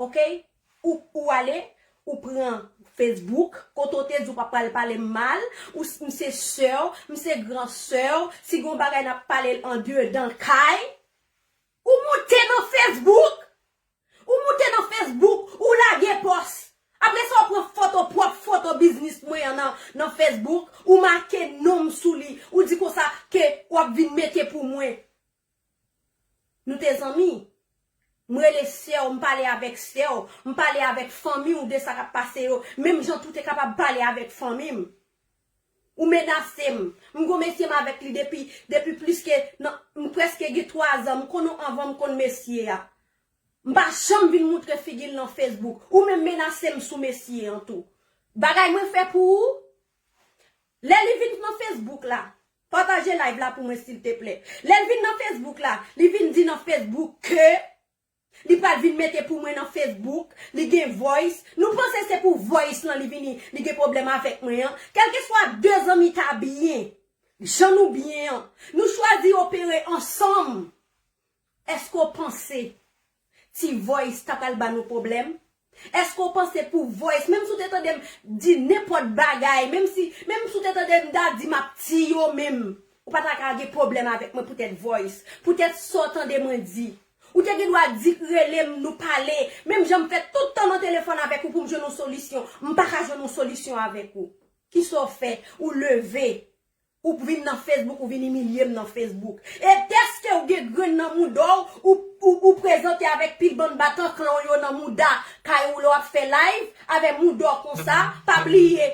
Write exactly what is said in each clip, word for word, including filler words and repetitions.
Ok? Ou, ou ale, ou pran Facebook, kote w te di w pa pral pale m mal, ou s- m se sè w, m se gran sè w, si gen yon bagay n ap pale l andedan kay, ou moute nan Facebook, ou moute nan Facebook, ou lage pòs. Apre sa, ou pran foto, pwòp foto biznis mwen an nan, nan Facebook, ou make non m sou li, ou di konsa ke w ap vin mete pou mwen. Nou te zanmi. M rele sè w, m pale avèk sè w, m pale avèk fanmi w de sa k ap pase yo, menm jan tou te kapab pale avèk fanmi m. Ou menase m. M gon mesye m avèk li depi, depi plis ke, nan, m prèske gen twa zan, m konn ou anvan m konn mesye a. M pa janm vin moutre figi l nan Facebook. Ou menm menase m sou mesye an tou. Bagay mwen fè pou ou, lè li vin nan Facebook la, pataje live la pou mwen silteplè. Lè l vin nan Facebook la, li vin di nan Facebook ke li pral vin mete pou mwen nan Facebook, li gen voice. Nou panse se pou voice lan li vini, li gen pwoblèm avèk mwen an? Kèlkeswa de zanmi ta byen, jan nou byen an, nou chwazi opere ansanm. Èske w panse ti voice ta pral ba nou pwoblèm? Èske w panse pou voice, menm si w te tande m di nenpòt bagay, menm si, menm si w te tande m ta di m ap tiye w menm, ou pa ta ka gen pwoblèm avèk mwen poutèt voice, poutèt sa w tande mwen di. Ou te gen dwa di, rele m, nou pale. Menm jan m fè tout tan nan telefòn avèk ou pou m jwenn yon solisyon, m pa ka jwenn yon solisyon avèk ou. Kisa w fè? Ou leve. Ou vin nan Facebook, ou vin imilye m nan Facebook. E dèske ou gen grenn nan mouda w, ou, ou, ou prezante avèk pil bann batanklan w yo nan mouda kay ou lè w ap fè live, avè mouda w konsa, pa bliye,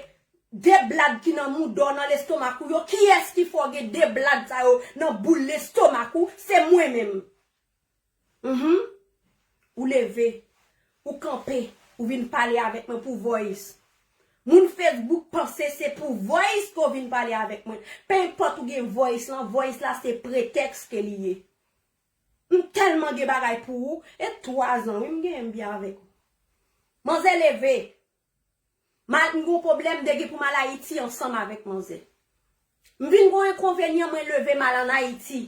de blad ki nan mouda w, nan lestomak ou yo, kiyès ki fè w gen de blad sa yo nan boul lestomak ou? Se mwen menm. Mhm. Ou leve, ou kanpe, ou vin pale avèk mwen pou voice. Moun Facebook panse se pou voice ke w vin pale avèk mwen. Penenpòt ou gen voice lan, voice la se pretèks ke li ye. M tèlman gen bagay pou ou, e twa zan wi m genyen m byen avèk ou. Manzè leve. Mal, m gen yon pwoblèm de gen pou m al Ayiti ansanm avèk manzè. M vin gen yon enkonvenyan, mwen leve m al ann Ayiti.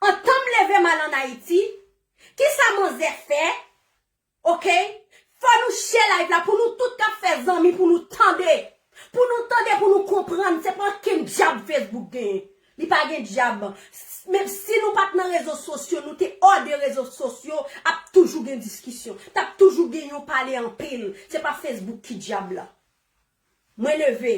Antan m leve m al ann Ayiti, kisa manzè fè? Ok? Fò nou share live la pou nou tout k ap fè zanmi, pou nou tande. Pou nou tande, pou nou konprann. Se pa okenn dyab Facebook genyen. Li pa gen dyab. S- Men si nou pa t nan rezo sosyo, nou te hors de rezo sosyo, ap toujou gen diskisyon. T ap toujou gen yon pale anpil. Se pa Facebook ki dyab la. Mwen leve.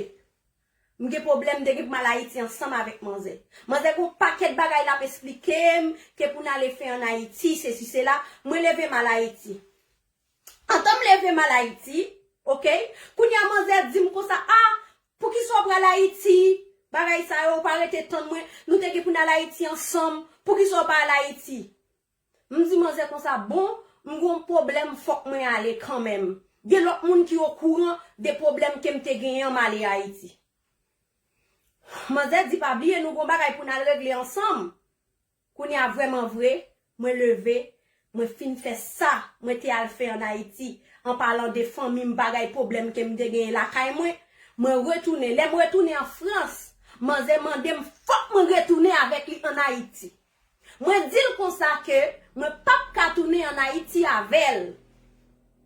M gen pwoblèm de gen pou m al Ayiti ansanm avèk manzè. Manzè gen yon pakèt bagay l ap esplike m ke pou n ale fè ann Ayiti, sesi, sela. Mwen leve m al Ayiti. Antan m leve m al Ayiti, ok? Kounye a manzè di m konsa, a, poukisa w pral Ayiti? Bagay sa yo, ou pa rete tann mwen. Nou te gen pou n al Ayiti ansanm. Poukisa w pa al Ayiti? M di manzè konsa, bon, m gen yon pwoblèm, fòk mwen ale kanmenm. Gen lòt moun ki okouran de pwoblèm ke m te genyen an, m ale Ayiti. Manzè di, pa bliye, nou gen yon bagay pou n al regle ansanm. Kounye a, vrèman vre, mwen leve, mwen fin fè sa mwen te al fè ann Ayiti, an palan de fanmi m, bagay pwoblèm ke m te genyen lakay mwen. Mwen retounen. Lè m retounen an Frans, manzè mande m fòk mwen retounen avèk li ann Ayiti. Mwen di l konsa ke mwen p ap ka tounen ann Ayiti avè l.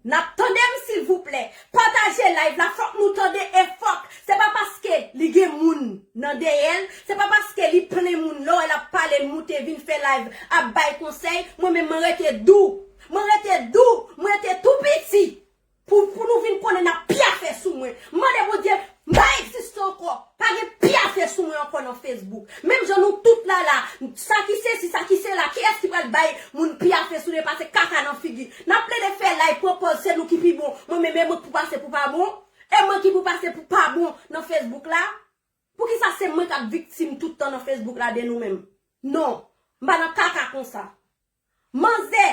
N ap tande m, silvouplè. Pataje live la, fòk nou tande e fòk. Se pa paske li gen moun nan dèyè l, se pa paske li plen moun, lè w wè l ap pale, l moute vin fè live, ap bay konsèy, mwen menm mwen rete dou. Mwen rete dou, mwen rete tou piti. Pou, pou nou vin konnen n ap pyafe sou mwen. M mande Bondye, m pa egziste ankò. Pa gen pyafe sou mwen ankò nan Facebook. Menm jan nou tout la la, sa ki sesi, sa ki sela, kiyès ki pral bay moun pyafe sou li, pase kaka nan figi? N ap plede fè live, pran pòz, se nou ki pi bon. Mwen menm, e mwen k pou pase pou pa bon? E mwen ki pou pase pou pa bon nan Facebook la? Poukisa se mwen k ap viktim tout tan nan Facebook la de nou menm? Non, m pa nan kaka konsa. Manzè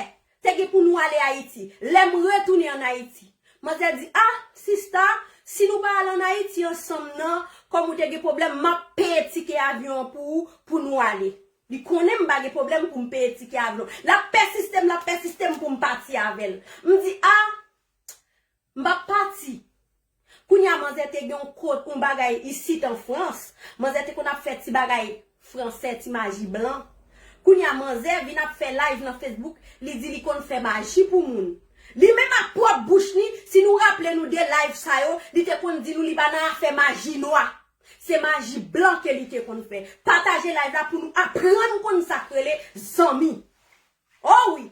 te gen pou nou ale Ayiti. Lè m retounen ann Ayiti, manzè di, a, sista, si nou pa al ann Ayiti ansanm nan, kòm ou te gen pwoblèm, m ap peye tikè avyon an pou ou, pou nou ale. Li konnen m pa gen pwoblèm pou m peye tikè avyon. L ap pèsiste m, l ap pèsiste m pou m pati avè l. M di, a, m p ap pati. Kounye a, manzè te gen yon kot, yon bagay isit an Frans. Manzè te konn ap fè ti bagay fransè, ti maji blan. Kounye a, manzè vin ap fè live nan Facebook, li di li konn fè maji pou moun. Li menm live sa yo, li te konn di nou li pa nan afè maji nwa. Se maji blan ke li te konn fè. Pataje live la pou nou aprann konn sa k rele zanmi. Oh wi.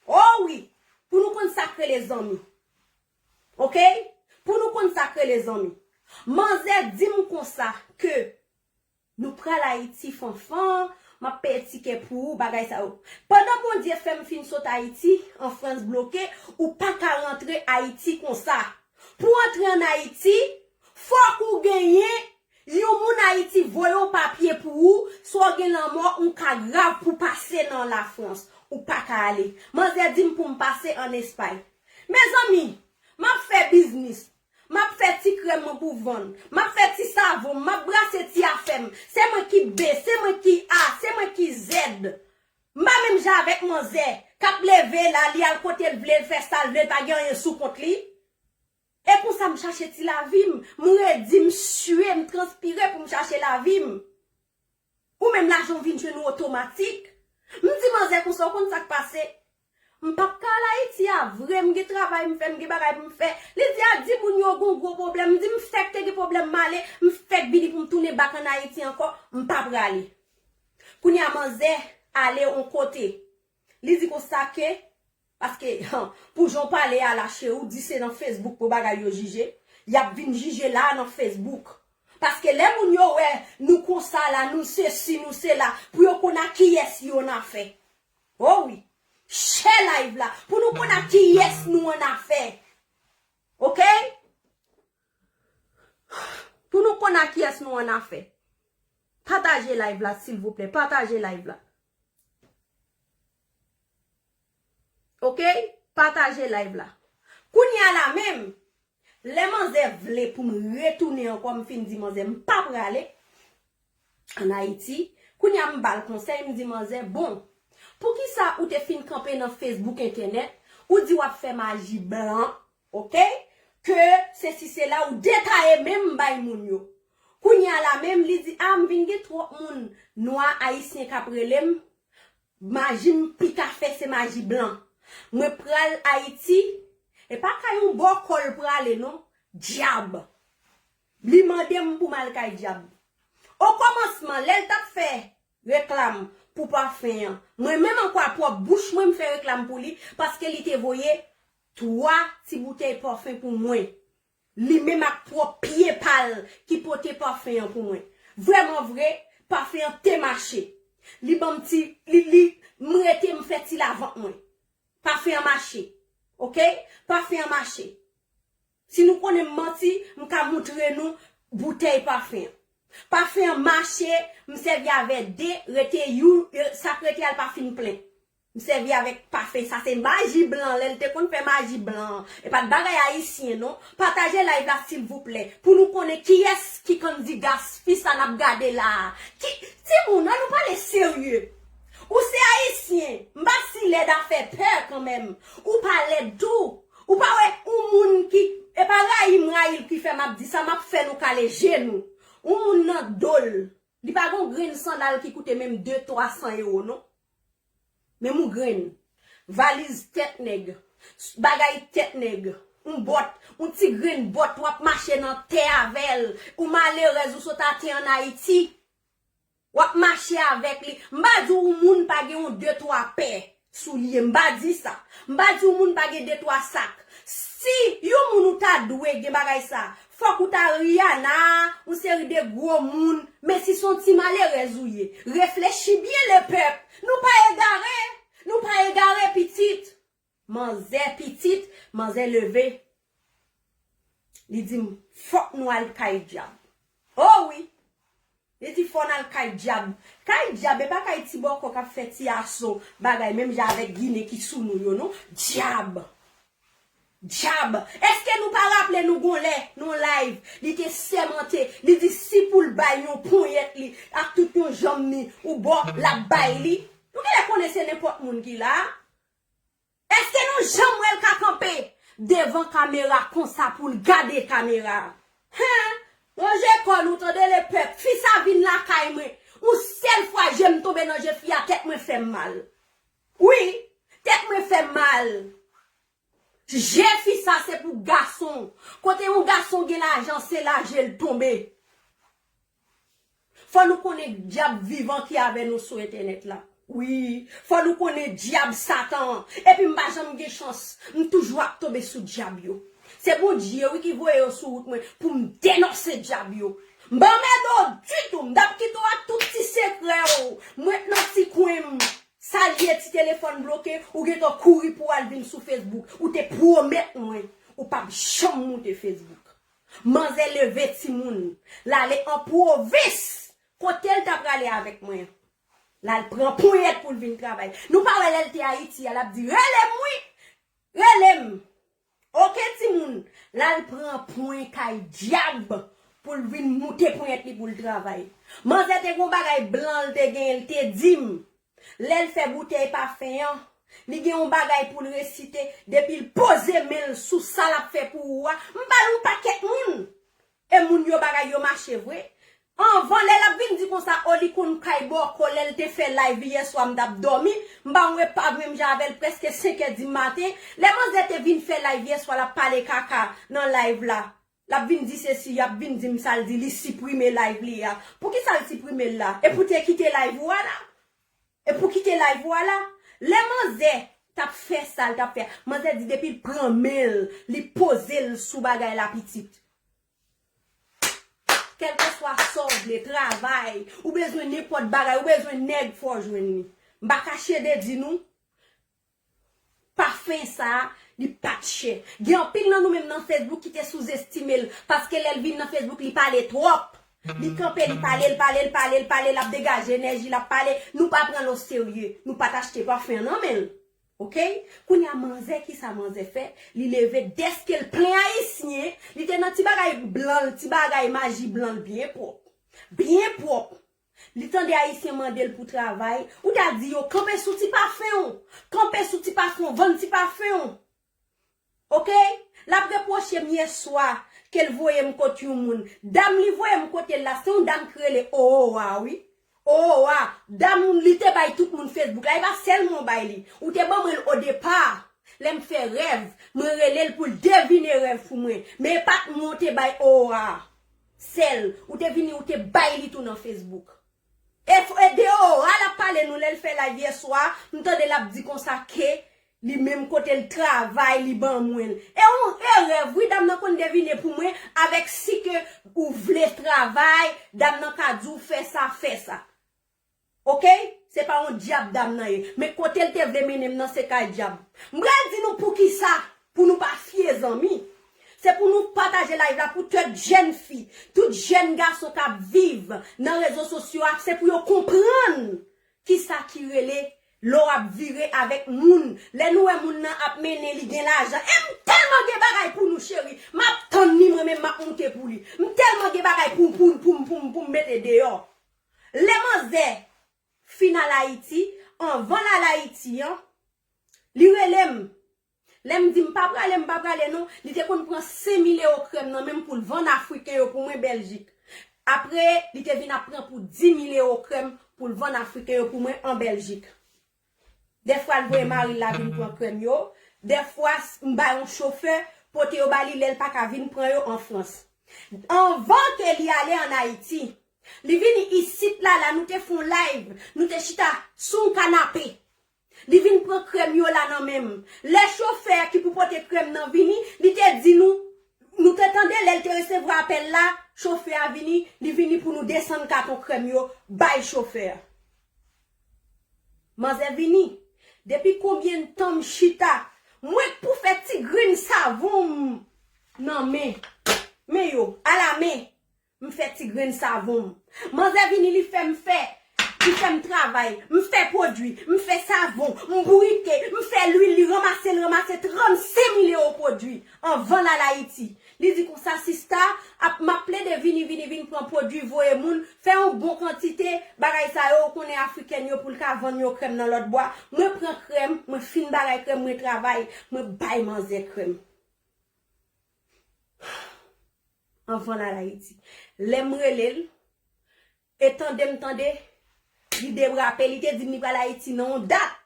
Oh wi. Pou nou konn sa k rele zanmi. Oke? Pou nou konn sa k rele zanmi. Manzè di m konsa ke nou pral Ayiti, Fanfan, m ap peye tikè pou ou, bagay sa yo. Pandan Bondye fè m fin sot Ayiti, an Frans bloke, ou pa ka rantre Ayiti konsa. Pou antre ann Ayiti, fòk ou genyen yon moun Ayiti voye yon papye pou ou, swa w gen lanmò, yon ka grav pou pase nan Lafrans. Ou pa ka ale. Manzè di m pou m pase ann Espay. Mezanmi, m ap fè biznis. M ap fè ti krèm mwen pou vann. M ap fè ti savon m. M ap brase ti afè m. Se mwen ki B, se mwen ki A, se mwen ki Z. M pa menm jan avèk manzè k ap leve la, li al kote l vle, l fè sa l vle, l pa gen anyen sou kont li. E konsa m chache ti lavi m. M redi, m sye, m transpire pou m chache lavi m. Ou menm lajan w vin jwenn ou otomatik. M di manzè konsa, ou konn sa k pase? M p ap ka al Ayiti a vre, m gen travay m fè, m gen bagay pou m fè. Li di a di moun yo gon gwo pwoblèm. M di m fèk te gen pwoblèm m ale, m fèk vini pou m tounen bak ann Ayiti ankò, m pa prale. Kounye a manzè ale on kote. Li di konsa ke, paske, pou jan w pale a la cheri, ou di se nan Facebook pou bagay yo jije. Y ap vin jije la nan Facebook. Paske lè moun yo wè nou konsa la, nou sesi, nou sela, pou yo konn a kiyès yo annafè. O wi. Share live la, pou nou konn a kiyès nou annafè. Oke? Pou nou konn a kiyès nou annafè. Pataje live la, silvouplè. Pataje live la. Oke? Pataje live la. Kounye a la menm, lè manzè vle pou m retounen ankò, m fin di manzè, m pa prale ann Ayiti. Kounye a m ba l konsèy, m di manzè, bon, poukisa ou te fin kanpe nan Facebook, entènèt, ou di w ap fè maji blan, oke? Ke sesi sela, ou detaye menm bay moun yo. Kounye a la menm, li di, a, m vin gen twòp moun nwa ayisyen k ap rele m, maji m pi ka fè se maji blan. Mwen pral Ayiti, e pa kay yon bòkò l prale non, dyab. Li mande m pou m al kay dyab. Okòmansman, lè l t ap fè reklam pou pafen an, mwen menm ankò a pwòp bouch mwen m fè reklam pou li, paske li te voye twa ti boutèy pafen pou mwen. Li menm ak pwòp pye pa l ki pote pafen an pou mwen. Vrèman vre, pafen an te mache. Li ban m ti, li, li, m rete m fè ti lavant mwen. Pafen an mache. Oke? Pafen an mache. Si nou konnen m manti, m ka moutre nou boutèy pafen an. Pafen an mache, m sèvi avè de, rete you, e, sa k rete a l pa fin plen. M sèvi avèk pafen sa, se maji blan, lè l te konn fè maji blan. E pa t bagay ayisyen non. Pataje live la silvouplè, pou nou konnen kiyès ki Candy Gaspy sa n ap gade la a. Ki, timoun, an nou pale serye. Ou se ayisyen, m pa si lèd a fè pè kanmenm. Ou pa lèd tou. Ou pa wè yon moun ki, e pa rayi m rayi l ki fè m ap di sa, m ap fè nou kale je nou. Yon moun nan do l, li pa gon grenn sandal ki koute menm de, twa san ewo non. Menm yon grenn. Valiz tèt nèg. Bagay tèt nèg. Yon bòt, yon ti grenn bòt w ap mache nan tè avè l. Ou malerèz, ou sot atè ann Ayiti. W ap mache avèk li. M pa di w moun pa gen yon de twa pè soulye. M pa di sa. M pa di w moun pa gen de twa sak. Si yon moun ou ta dwe gen bagay sa, fòk ou ta Rihanna, yon seri de gwo moun. Men si se yon ti malerèz ou ye, reflechi byen lepèp. Nou pa egare. Nou pa egare pitit. Manzè pitit, manzè leve. Li di m, fòk nou al kay dyab. O wi! Li di fò n al kay dyab. Kay dyab, e pa kay ti bòkò k ap fè ti aso bagay, menm jan avèk Ginen ki sou nou yo, non. Dyab! Dyab! Èske nou pa raple nou gon lè, nan live, li te sèmante, li di si pou l bay yon ponyèt li, ak tout yon janm ni, ou bò, l ap bay li? Nou genlè konnen se nenpòt moun ki la. Èske nou janm wè l ka kanpe devan kamera konsa pou l gade kamera a? Hen? Ranje kò nou tande lepèp. Fi sa vin lakay mwen. Yon sèl fwa je m tonbe nan je fi a, tèt mwen fè m mal. Wi, tèt mwen fè m mal. Je fi Sa se pou gason. Kote yon gason gen lajan, se la je l tonbe. Fò nou konnen dyab vivan ki avè nou sou entènèt la. Wi, fò nou konnen dyab Satan an. Epi m pa janm gen chans, m toujou ap tonbe sou dyab yo. Se Bondye wi ki voye yo sou wout mwen pou m denonse dyab yo. M pa anmède w ditou, m t ap kite w ak tout ti sekrè w. M ret nan ti kwen m. Sa l ye, ti telefòn bloke, ou gentan kouri pou w al vin sou Facebook. Ou te pwomèt mwen, ou p ap janm moute Facebook. Manzè leve timoun, l ale an pwovens, kote l ta prale avèk mwen. L al pran ponyèt pou l vin travay. Nou pa wè lè l te Ayiti a, l ap di, rele m wi, rele m. Oke timoun, l al pran pwen kay dyab pou l vin moute ponyèt li pou l travay. Manzè te gon bagay blan l te genyen, l te di m, lè l fè boutèy pafen an, li gen yon bagay pou l resite, depi l poze men l sou sa l ap fè pou ou a, m ba l yon pakèt moun. E moun yo bagay yo mache vre. Anvan lè l ap vin di konsa, o li konn kay bòkò lè l te fè live yè swa m t ap dòmi, m ba yon repa menm jan avè l prèske senk è di maten. Lè manzè te vin fè live yè swa l ap pale kaka nan live la. L ap vin di sesi, y ap vin di m sa l di, li siprime live li a. Poukisa l siprime l la? E pou te kite live ou a la? E pou kite live ou a la? Lè manzè t ap fè sa l t ap fè, manzè di depi l pran men l, li poze l sou bagay la pitit. Kèlkeswa sa w vle, travay, ou bezwen nenpòt bagay, ou bezwen nèg, fò w jwenn li. M pa kache de di nou, pafen sa a, li pa t chè. Gen anpil nan nou menm nan Facebook ki te souzestime l, paske lè l vin nan Facebook, li pale twòp. Li kanpe, li pale, l pale, l pale, l pale, l ap degaje enèji, l ap pale. Nou pa pran l oserye. Nou pa t achte pafen an nan men l. Oke? Kounye a, manzè, kisa manzè fè? Li leve, dèske l plen ayisyen, li te nan ti bagay blan l, ti bagay maji blan l byen pwòp. Byen pwòp. Li tande ayisyen mande l pou travay, ou ta di yo, kanpe sou ti pafen w, kanpe sou ti pafen w, vann ti pafen w. Oke? L ap repwoche m yè swa ke l voye m kot yon moun. Dam li voye m kote l la, se yon dam ki rele Owowa, wi. Owowa, dam li te bay tout moun Facebook la, e pa sèl mwen w bay li. Ou te ban mwen l odepa. Lè m fè rèv, mwen rele l pou l devine rèv pou mwen. Men e pa t mwen w te bay Owowa. Sèl, ou te vini, ou te bay li tou nan Facebook. E, e de Owowa l ap pale nou lè l fè live yè swa, m tande l ap di konsa ke li menm kote l travay, li ban mwen l. E yon erè, wi, dam nan konn devine pou mwen, avèk si ke ou vle travay, dam nan ka di w fè sa, fè sa. Oke? Se pa yon dyab dam nan ye. Men kote l te vle mennen m nan se kay dyab. M pral di nou poukisa, pou nou pa fye zanmi. Se pou nou pataje live la pou tout jèn fi, tout jèn gason k ap viv nan rezo sosyo a, se pou yo konprann kisa ki rele lè w ap vire avèk moun. Lè nou wè moun nan ap mennen, li gen lajan. E m tèlman gen bagay pou nou, cheri. M ap tann li, mwen menm m ap moute pou li. M tèlman gen bagay pou, pou, pou, pou, pou m mete deyò. Lè manzè fin al Ayiti, anvan l al Ayiti an, li rele m. Lè m di m pa prale, m pa prale non, li te konn pran senk mil ewo krèm nan men m pou l vann Afriken yo pou mwen Bèljik. Apre, li te vin ap pran pou dis mil ewo krèm pou l vann Afriken yo pou mwen an Bèljik. Dèfwa, l voye mari l la vin pran krèm yo. Dèfwa, s-, m bay yon chofè pote yo ba li lè l pa ka vin pran yo an Frans. Anvan ke li ale an Ayiti, li vini isit la, la nou te fè yon live, nou te chita sou yon kanape. Li vin pran krèm yo la nan men m. Lè chofè a ki pou pote krèm nan vini, li te di nou, nou te tande lè l te resevwa apèl la, chofè a vini, li vini pou nou desann katon krèm yo, bay chofè a. Manzè vini. Depi konbyen tan m chita, mwen k pou fè ti grenn savon m nan men. Men yo, alamen. M fè ti grenn savon m. Manzè vini, li fè m fè. Li fè m travay. M fè pwodui. M fè savon. M bourike. M fè lwil. Li ranmase, l ranmase trannsenk mil ewo pwodui anvan l al Ayiti. Li di konsa, sista, ap, m ap plede vini, vini, vin pran pwodui, voye moun, fè yon bon kantite bagay sa yo, ou konnen Afrikèn yo, pou l ka vann yo krèm nan lòt bò. Mwen pran krèm, mwen fin bagay krèm, mwen travay, mwen bay manzè krèm. Anvan l al Ayiti. Lè m rele l, e tande m tande, li derape, li te di m li pral Ayiti nan yon dat.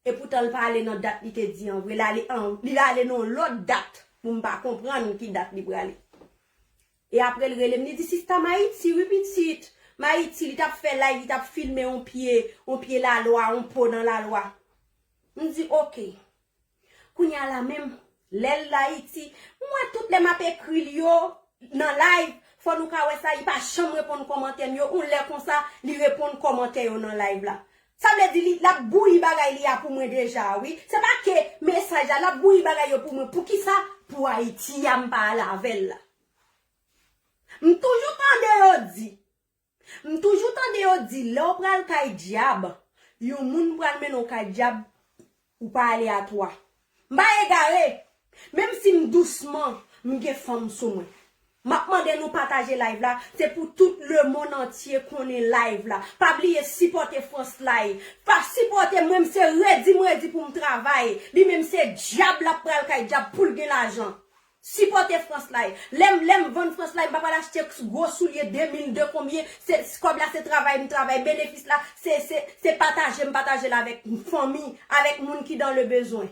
E poutan l pa ale nan dat li te di an vre, l ale an, li ale nan yon lòt dat. pou m pa konprann ki dat li prale. E apre l rele m, li di, "Sista, m Ayiti, wi pitit. M Ayiti." Li t ap fè live, li t ap filme yon pye, yon pye lalwa, yon po nan lalwa. M di, "Oke." Kounye a la menm, lè l Ayiti, m wè tout lè m ap ekri l yo nan live, fò nou ka wè sa, li pa janm reponn kòmantè m yo. Yon lè konsa, li reponn kòmantè yo nan live la. Sa vle di li, l ap bouyi bagay li a pou mwen deja, wi. Se pa ke mesaj la, l ap bouyi bagay yo pou mwen. Poukisa? Pou Ayiti a m pa al avè l la. M toujou tande yo di, m toujou tande yo di, lè w pral kay dyab, yon moun pral mennen w kay dyab, ou pa ale a twa. M pa egare. Menm si m dousman, m gen fanm sou mwen. M ap mande nou pataje live la, se pou tout lemonn antye konnen live la. Pa bliye sipòte Frans Lay. Pa sipòte mwen, m se redi m redi pou m travay. Li menm se dyab l ap pral kay dyab pou l gen lajan. Sipòte Frans Lay. Lè m, lè m vann Frans Lay, m pa pral achte gwo soulye de mil de konbyen. Se, kòb la se travay m travay. Benefis la, se, se, se pataje m pataje l avèk fanmi, avèk moun ki dans le besoin.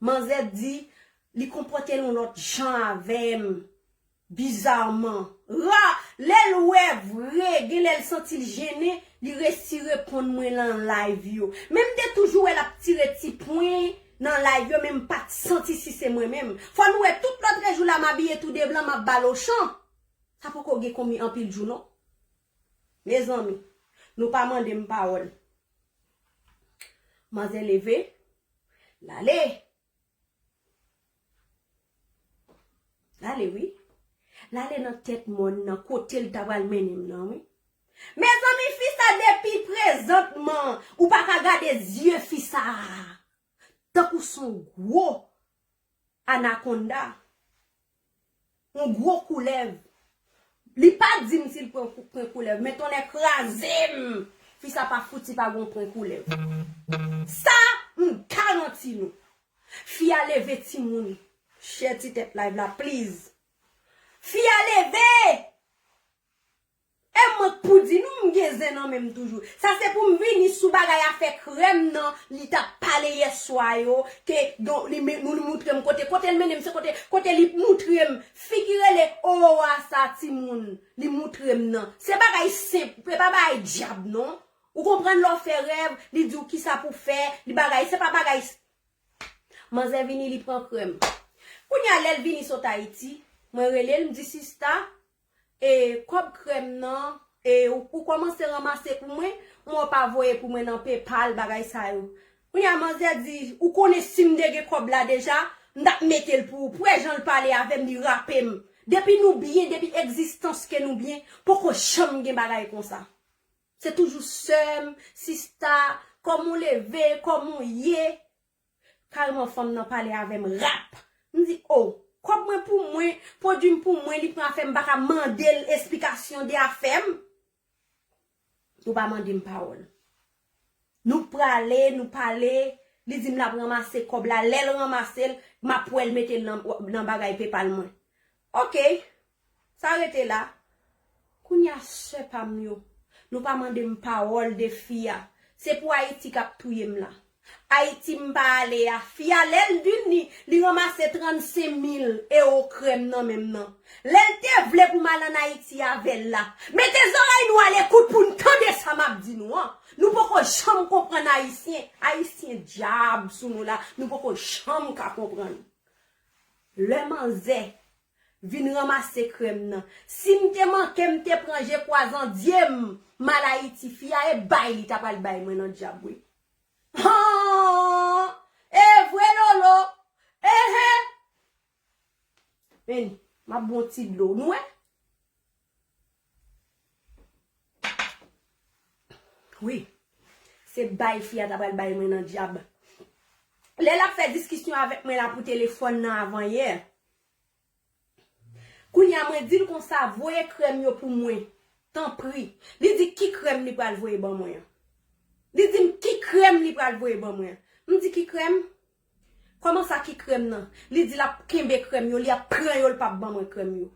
Manzè di, li konpòte l yon lòt jan avè m. Bizarman. Ra, lè l wè vre, genlè l santi l jennen, li resi reponn mwen nan live yo. Men m te toujou wè l ap tire ti pwen nan live yo, men m pa t santi si se mwen menm. Fò nou wè tout lòt jou la, m abiye tou de blan, m ap ba l ochan. Sa poko gen konbyen anpil jou, non. Mezanmi, nou pa mande m pawòl. Manzè leve, l ale. L ale, wi. L ale nan tèt mòn nan, kote l ta pral mennen m nan, wi. Mezanmi, fi sa depi prezantman, ou pa ka gade zye fi sa. Tankou s on gwo anakonda. On gwo koulèv. Li pa di m si l pran kou-, pran koulèv, men tonnè kraze m. Fi sa pa fouti pa gon pran koulèv. Sa, m garanti nou. Fi a leve timoun. Share ti tèt live la, please. Fi a leve! E mwen k pou di nou, m gen zen nan men m toujou. Sa se pou m vini sou bagay afè krèm nan, li t ap pale yèswa yo, ke don, li, men, nou, li moutre m kote, kote l mennen m, se kote, kote li moutre m, fi ki rele Owa sa timoun, li moutre m nan. Se bagay senp, se pa bagay dyab non. Ou konprann lè w fè rèv, li di w kisa pou fè, li bagay, se pa bagay. Manzè vini, li pran krèm. Kounye a, lè l vini sot Ayiti, mwen rele l, m di, "Sista, e, kòb krèm nan, e, ou, ou kòmanse ranmase pou mwen, mwen w pa voye pou mwen nan PayPal, bagay sa yo." Kounye a, manzè di, "Ou konnen si m te gen kòb la deja, m t ap mete l pou ou." Pou wè jan l pale avè m, li rape m. Depi nou byen, depi egzistans ke nou byen, poko janm gen bagay konsa. Se toujou sè m, sista, kòman w leve, kòman w ye? Kareman fanm nan pale avè m rap. M di, "O, kòb mwen pou mwen, pwodui m pou mwen, li pran afè m, m pa ka mande l esplikasyon de afè m." Nou pa mande m pawòl. Nou prale, nou pale, li di m l ap ranmase kòb la, lè l ranmase l, m ap wè l mete l nan, nan bagay PayPal mwen. Oke. Sa rete la. Kounye a sè pa m yo, nou pa mande m pawòl de fi a. Se pou Ayiti k ap touye m la. Ayiti m pa ale a. Fi a lè l vini, li ranmase trannsenk mil ewo krèm nan men m nan. Lè l te vle pou m al ann Ayiti avè l la. Mete zòrèy nou a lekout pou n tande sa m ap di nou an. Nou poko janm konprann Ayisyen. Ayisyen dyab sou nou la. Nou poko janm ka konprann. Lè manzè vin ranmase krèm nan. Si m te manke, m te pran je kwazandye m, m al Ayiti, fi a e bay li ta pral bay mwen nan dyab, wi. Han! E vre, Lolo! Ehe! Men, m ap bon ti dlo, nou wè? Wi. Se bay fi a ta pral bay mwen nan dyab. Lè l ap fè diskisyon avèk mwen la pou telefòn nan avanyè. Kounye a mwen di l konsa, "Voye krèm yo pou mwen. Tanpri." Li di ki krèm li pral voye ban mwen an. Li di m ki krèm li pral voye ban mwen an. M di, "Ki krèm?" "Kòman sa ki krèm nan?" Li di l ap kenbe krèm yo, li ap pran yo, l p ap ban mwen krèm yo.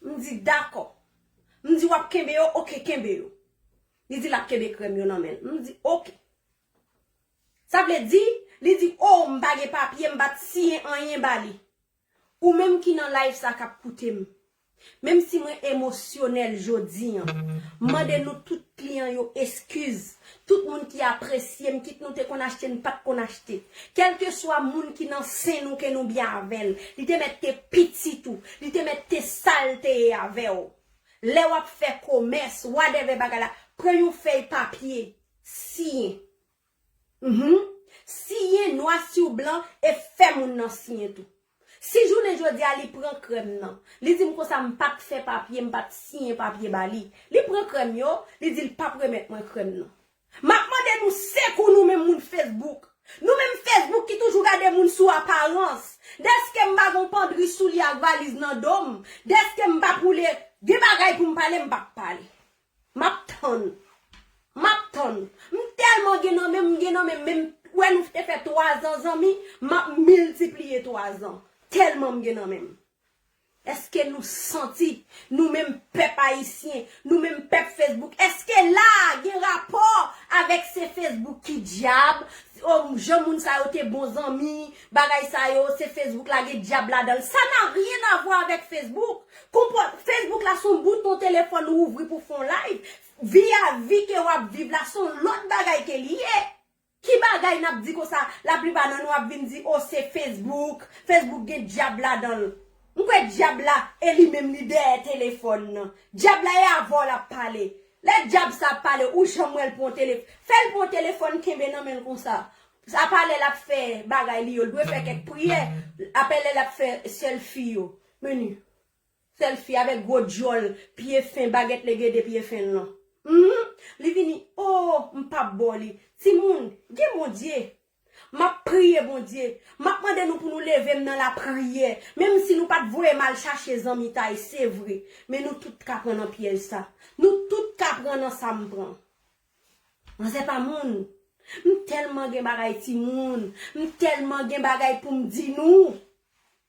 M di, "Dakò." M di, "W ap kenbe yo?" "Oke, kenbe yo." Li di l ap kenbe krèm yo nan men l. M di, "Oke." Sa vle di, Li di, "O, m pa gen papye, m pa t siyen anyen ba li." Ou menm ki nan live sa k ap koute m, menm si mwen emosyonèl jodi an, m mande nou tout kliyan yo eskiz. Tout moun ki apresye m, kit nou te konn achte, n pa t konn achte. Kèlkeswa moun ki nan sen nou ke nou byen avè l, li te mèt te pitit ou, li te mèt te sa l te ye avè w. Lè w ap fè komès, whatever bagay la, pran yon fèy papye, siyen. Mhm. Siyen nwa sou blan e fè moun nan siyen tou. Si jounen jodi a li pran krèm nan, li di m konsa m pa t fè papye, m pa t siyen papye ba li. Li pran krèm yo, li di l p ap remèt mwen krèm nan. M ap mande nou sekou nou menm moun Facebook. Nou menm Facebook ki toujou gade moun sou aparans. Dèske m pa gen yon pandri soulye ak valiz nan do m. Dèske m pa poule, gen bagay pou m pale, m p ap pale. M ap tann. M ap tann. M tèlman gen nan men m, m gen nan men m, men m wè nou te fè twa zan zanmi, m ap miltipliye twa zan. Tèlman m gen nan men m. Èske nou santi, nou menm pèp ayisyen, nou menm pèp Facebook, èske la a gen rapò avèk se Facebook ki dyab, o, jan moun sa yo te bon zanmi, bagay sa yo, se Facebook la gen dyab ladan l? Ça n'a rien à voir avec Facebook. Konprann, Facebook la se yon bouton telefòn ou ouvri pou fè yon live. Vi a vi ke w ap viv la se yon lòt bagay ke li ye. Ki bagay n ap di konsa? Laplipa nan nou ap vin di, "O, se Facebook. Facebook gen dyab ladan l." M kwè dyab la, e li menm li dèyè telefòn nan. Dyab la e avè w l ap pale. Lè dyab sa ap pale, ou janm wè l pran telefòn. Fè l pran telefòn, kenbe nan men l konsa. Apa lè l ap fè bagay li yo, l dwe fè kèk priyè. Apa lè l ap fè sèlfi yo. Meni. Sèlfi avèk gwo djòl, pye fen, bagèt legede pye fen l lan. Mhm. Li vini, "O, m p ap ba w li." Timoun, gen Bondye. M ap priye Bondye. M ap mande nou pou nou leve m nan lapriyè. Menm si nou pa t voye m al chache zanmitay, se vre. Men nou tout ka pran nan pyèj sa. Nou tout ka pran nan sa m pran. Manzè pa moun. M tèlman gen bagay timoun. M tèlman gen bagay pou m di nou.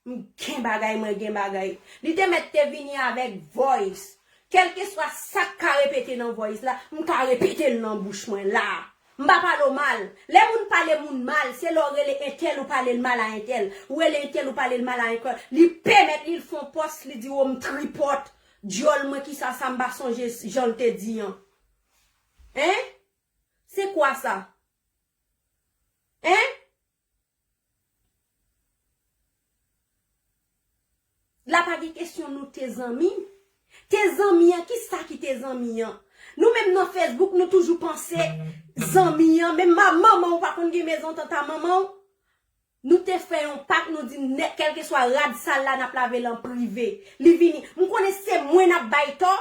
M gen bagay, mwen gen bagay. Li te mèt te vini avèk voice. Kèlkeswa sa k ka repete nan voice la, m ka repete l nan bouch mwen la. M pa pale w mal. Lè moun pale moun mal, se lè w rele entèl ou pale l mal a entèl. Ou rele entèl ou pale l mal a entèl. Li pèmèt li, l fè yon pòs, li di, "O, m tripòt. Dyòl mwen, kisa sa m pa sonje jan l te di an." Hein? Se kwa sa? Hein? La pa gen kesyon nou te zanmi. Te zanmi an, kisa ki te zanmi an? Nou menm nan Facebook, nou toujou panse zanmi an. Menm ma-, manman ou pa konn gen mezantant a manman w. Nou te fè yon pak, nou di nèt, kèlkeswa rad sal la, n ap lave l an prive. Li vini. M konnen se mwen n ap bay tò.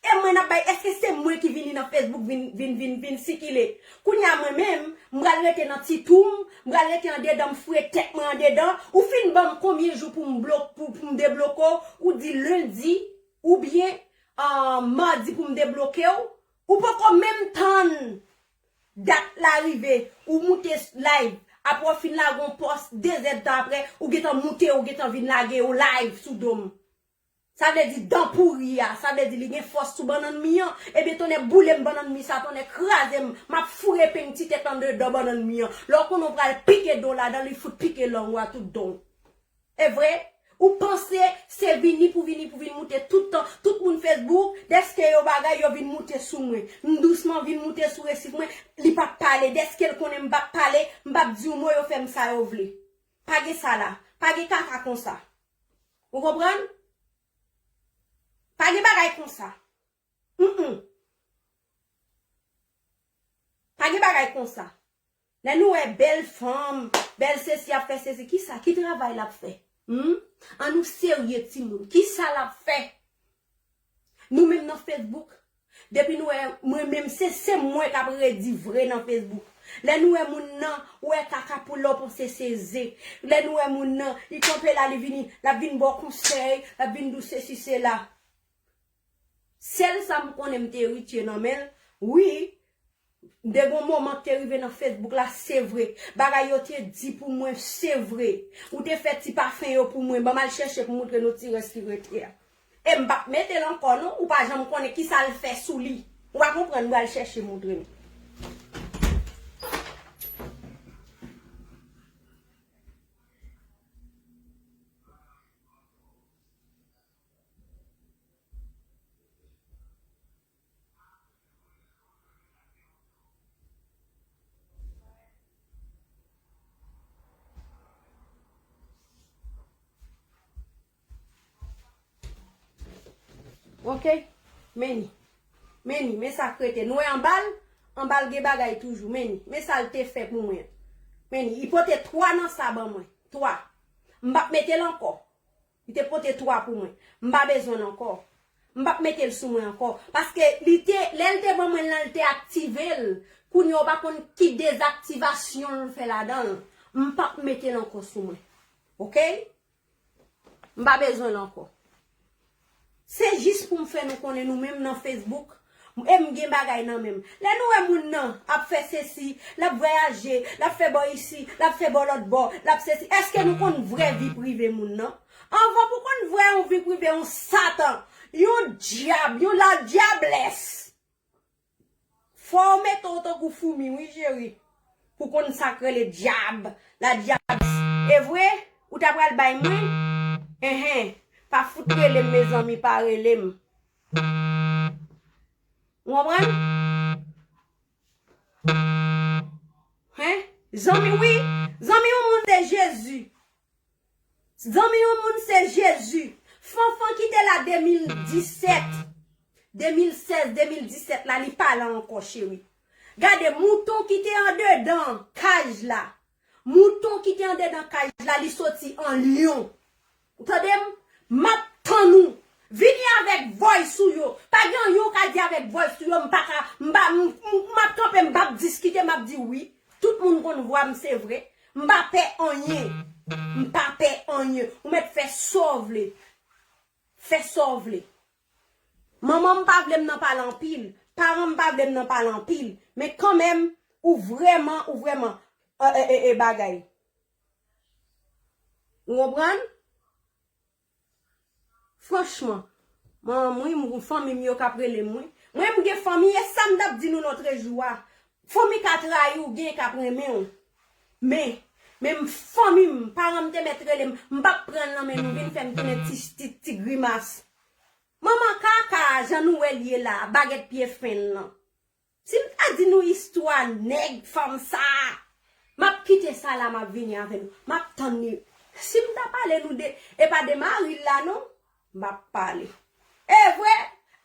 E mwen n ap bay, èske se mwen ki vini nan Facebook vin, vin, vin, vin sikile? Kounye a mwen menm, m pral rete nan ti twou m, m pral rete andedan, m foure tèt mwen andedan. Ou fin ban m konbyen jou pou m blok-, pou, pou m debloke w? Ou di lendi, oubyen, ah, madi pou m debloke w. Ou poko menm tann dat la rive, ou moute s-, live. Apre w fin lage yon pòs, de zèdtan apre, ou gentan moute, ou gentan vin lage yon live sou do m. Sa vle di dan pouri a, sa vle di li gen fòs sou bannann mi an. Ebyen tonnè boule m bannann mi sa, tonnè kraze m, m ap foure epeng ti tèt andedan bannann mi an. Lè w konnen w pral pike do ladan, li fout pike lang ou a tout don. E vre, ou panse se vini pou vini pou vin moute tout tan, tout moun Facebook, dèske yo bagay, yo vin moute sou mwen. M dousman vin moute sou resif mwen, li p ap pale, dèske l konnen m p ap pale, m p ap di yon mo, yo fè m sa yo vle. Pa gen sa la, pa gen kaka konsa. Ou konprann? Pa gen bagay konsa. Mm-mm. Pa gen bagay konsa. Lè nou wè bèl fanm, bèl sesi ap fè sesi, kisa, ki travay l ap fè? Hmm? An nou serye timoun, kisa l ap fè? Nou menm nan Facebook, depi nou wè, mwen menm, se, se mwen k ap redi vre nan Facebook. Lè nou wè moun nan, ou wè kaka pou lè w panse se ze. Lè nou wè moun nan, li kanpe la, li vini, l ap vin ba w konsèy, l ap vin di w sesi, sela. Sèl sa m konnen m te eritye nan men l, wi, m te gen yon moman k te rive nan Facebook la, se vre. Bagay yo te di pou mwen, se vre. Ou te fè ti pafen yo pou mwen, ban m al chèche pou moutre nou ti rès ki rete a. E m p ap mete l ankò non, ou pa janm konnen kisa l fè sou li. Ou pa konprann, m pral chèche moutre nou. Ok? Men ni. Men ni, men sa k rete. Nou wè anba l? Anba l gen bagay toujou. Men ni. Men sa l te fè pou mwen. Men ni, li pote twa nan sa ban mwen. Twa. M p ap mete l ankò. Li te pote twa pou mwen. M pa bezwen l ankò. M p ap mete l sou mwen ankò. Paske li te, lè l te ban mwen l lan, l te aktive l. Kounye a, ou pa konn ki dezaktivasyon l fè ladan l. M p ap mete l ankò sou mwen. Ok? M pa bezwen l ankò. Se jis pou m fè nou konnen nou menm nan Facebook, e m gen bagay nan men m. Lè nou wè moun nan ap fè sesi, l ap vwayaje, l ap fè bò isi, l ap fè bò lòt bò, l ap sesi, èske nou konn vrè vi prive moun nan? Anvan pou konn vrè yon vi prive yon satan, yon dyab, yon ladyablès, fò w mete w tankou foumi, wi, cheri. Pou konn sa k rele dyab, ladyab. E vre, ou ta pral bay mwen? Enhen, pa fout rele m, mezanmi, pa rele m. Ou konprann? Hen? Zanmi, wi. Zanmi yon moun se Jezi. Zanmi yon moun se Jezi. Fanfan ki te la de mil disèt, de mil sèz, de mil disèt la, li pa la ankò, cheri. Gade, mouton ki te andedan kaj la. Mouton ki te andedan kaj la, li soti an lyon. Ou tande m? M ap tann ou. Vini avèk voice ou yo. Pa gen anyen ou ka di avèk voice ou yo, m pa ka, m pa, m, m, m ap kanpe, m p ap diskite, m ap di wi. Tout moun konn vwa m, se vre. M pa pè anyen. M pa pè anyen. Ou mèt fè sa w vle. Fè sa w vle. Manman m pa vle m nan pale anpil. Paran m pa vle m nan pale anpil. Men kanmenm, ou vrèman, ou vrèman, e, e, e, e bagay. Ou konprann? Franchman, manman m, wi, m, fanmi m yo k ap rele m, wi. Mwen, m gen fanmi, e sa m t ap di nou lòtrejou a. Fanmi ka trayi w, gen k ap renmen w. Men, men m, fanmi m, paran m te mèt rele m, m p ap pran l nan men nou, vin fè m tounen ti, ti, ti grimas. Manman kaka, jan nou wè l ye la, bagèt pye fen l lan. Si m ta di nou istwa nèg fanm sa a, m ap kite sa la, m ap vini avè nou. M ap tann li. Si m ta pale nou de, e pa de mari l la non, m ap pale. E vre,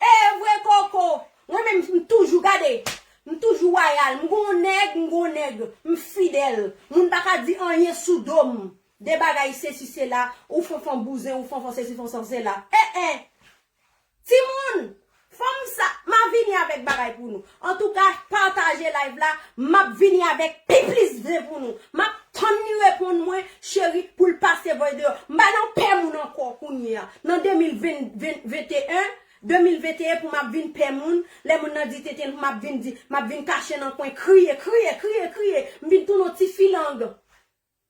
e vre koko. Mwen menm, m toujou gade, m toujou wayal. M gon nèg, m gon nèg, m fidèl. Moun pa ka di anyen sou do m. De bagay sesi sela, ou fanfan bouzen, ou fanfan sesi, fanfan sela. Eh, eh. Timoun, fanm sa, m a vini avèk bagay pou nou. Antouka, pataje live la, m ap vini avèk pi plis zen pou nou. M ap tann li reponn mwen, cheri, pou l pase voice deyò. M pa nan pè moun ankò kounye a. Nan de mil ven, ven, venteyen, de mil venteyen pou m ap vin pè moun, lè moun nan di tenten pou m ap vin di, m ap vin kache nan kwen, kriye, kriye, kriye, kriye. M vin tounen yon ti filang.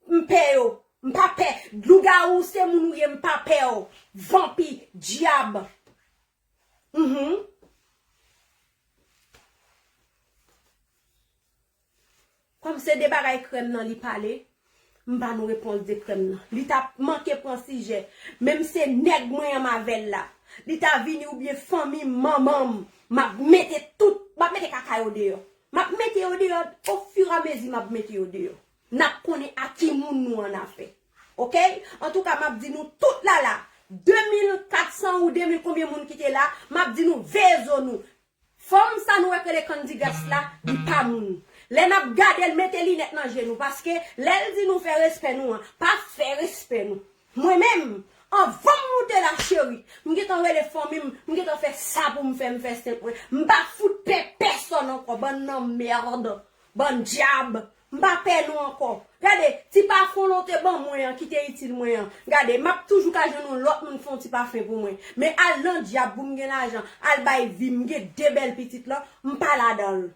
M pè yo. M pa pè. Lougawou se moun ou ye, m pa pè w. Vanpi, dyab. Mhm. Kòm se de bagay krèm nan li pale, m ba nou repons de krèm nan. Li ta manke pran sijè. Menm se nèg mwen an m avè l la. Li ta vini oubyen fanmi m, manman m, m ap mete tout, m ap mete kaka yo deyò. M ap mete yo deyò, ofiramezi m ap mete yo deyò. N ap konnen a ki moun nou an afè. Oke? Antouka, m ap di nou tout la la. De mil kat san ou de mil konbyen moun ki te la, m ap di nou veye zo nou. Fanm sa nou wè k rele Candy Gas la, li pa moun. Lè n ap gade l, mete linèt nan je nou, paske lè l di nou fè respè nou an, pa fè respè nou. Mwen menm, anvan m moute la cheri, m gentan rele fanmi m, m gentan fè sa pou m fè, m fè senp mwen. M pa fout pè pèsonn ankò, bann nan mèd, bann dyab. M pa pè nou ankò. Gade, ti pafon lan w te ban mwen an ki te itil mwen an. Gade, m ap toujou ka jwenn yon lòt moun fè yon ti pafen pou mwen. Men al nan dyab pou m gen lajan, al bay vi m, gen de bèl pitit lan, m pa ladan l.